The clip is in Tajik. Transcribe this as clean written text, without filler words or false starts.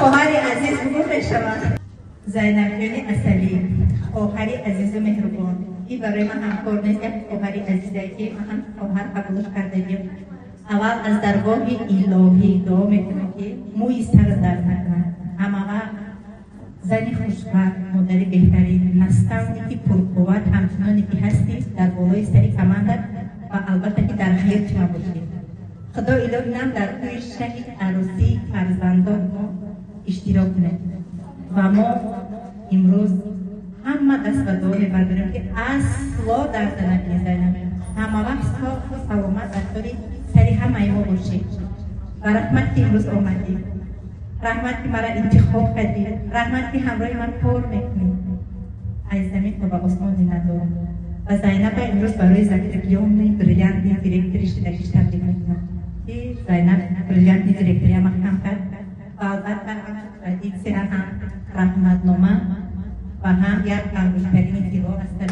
Хоҳари азиз бугун мешавад. Зайнабҷони асалӣ, хоҳари азизу меҳрубон, ин барои ман ҳамкор нест, як хоҳари азизе, ки ман ҳам хоҳар қабулш кардагим. Аввал аз даргоҳи илоҳӣ дуо мекунам, ки мӯи сара дард накунад, ҳама вақт зани хушбахт, модари беҳтарин, наставник и пурқувват ҳамчуноне ки ҳастӣ дар болои сари командат ва албатта ки дар ҳаёти ма бошӣ. Худо илоҳи нам дар тӯи шаҳи арӯсии фарзандон мо иштирок кунем ва мо имрӯз ҳама даст ба дуо мебардорем, ки асло дарда набинӣ. Зайнаб, ҳама вақт соҳу саломат дар тори сари ҳамаи мо бошӣ. Ва раҳмат, ки имрӯз омадӣ, раҳмат, ки маро интихоб кардӣ, раҳмат, ки ҳамроҳи ман кор мекунӣ. Аз замин то ба осмон миннатдорам. Ва Зайнаба имрӯз барои закреплённый бриллиантный директори шидагиш табрик мекунам, ки Зайнаб бриллиантный директория маҳкам кард. Ва албатта, ҳамчун традитсия, ҳам раҳматнома ва ҳам як ангуштарини тилло аз тарафи